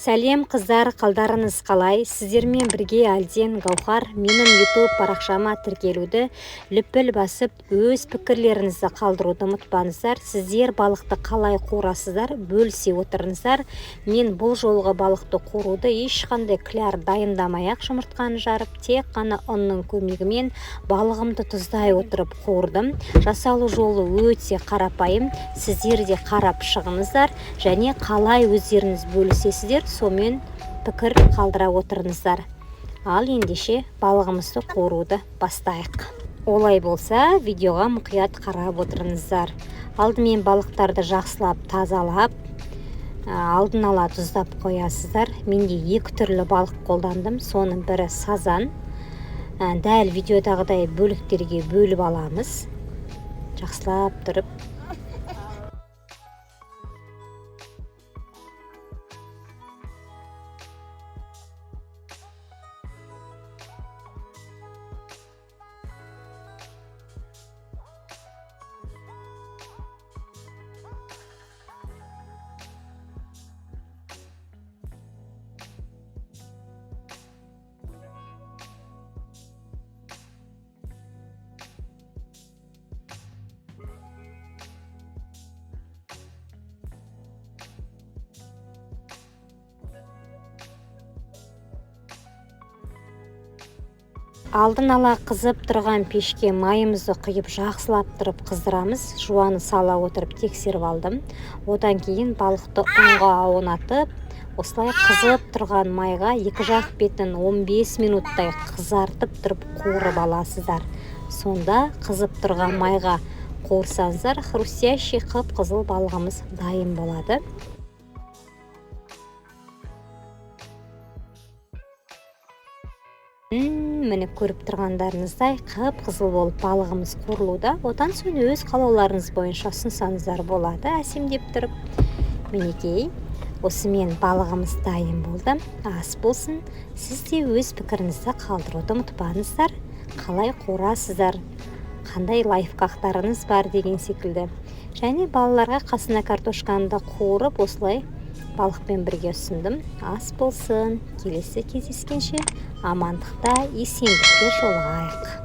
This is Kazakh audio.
Сәлем, қыздар, қалдарыңыз қалай? Сіздермен бірге Әлден Гаухар. Менің YouTube парақшама тіркелуді, лүпіл басып, өз пікірлеріңізді қалдыруды ұмытпаңыздар. Сіздер балықты қалай қуырасыздар, бөлісе отырыңыздар. Мен бұл жолғы балықты қуыруды ешқандай кляр дайындамай ақ, жұмыртқаны жарып, тек қана ұнның көмегімен балығымды тұздай отырып қуырдым. Жасалу жолы өте қарапайым. Сіздер де қарап шығыңыздар және қалай өздеріңіз бөлісесіздер, сонымен пікір қалдыра отырыңыздар. Ал ендеше балығымызды қуыруды бастайық. Олай болса, видеоға мұқият қарап отырыңыздар. Алдымен балықтарды жақсылап тазалап, алдын ала тұздап қоясыздар. Менде екі түрлі балық қолдандым, соның бірі сазан. Дәл видеодағыдай бөліктерге бөліп аламыз жақсылап тұрып. Алдын ала қызып тұрған пешке майымызды құйып, жақсылап тұрып қыздырамыз. Жуаны сала отырып тексеріп алдым. Одан кейін балықты ұнға аунатып, осылай қызып тұрған майға екі жақ бетін 15 минуттай қызартып тұрып қуырып аласыздар. Сонда қызып тұрған майға қуырсаңыздар, хрустящий қып-қызыл балығымыз дайын болады. Міне, көріп тұрғандарыңыздай, қып-қызыл болып балығымыз қуырылуда. Одан соң өз қалауларыңыз бойынша ұсынсаңыздар болады, әсемдеп тұрып. Мінекей, осымен балығымыз дайын болды. Ас болсын! Сіз де өз пікіріңізді қалдыруды ұмытпаңыздар. Қалай қуырасыздар, қандай лайфхактарыңыз бар деген секілді. Және балаларға қасына картошканы да қуырып, осылай балықпен бірге ұсындым. Ас болсын! Келесі кездескенше, амандықта, есендікте жолығайық.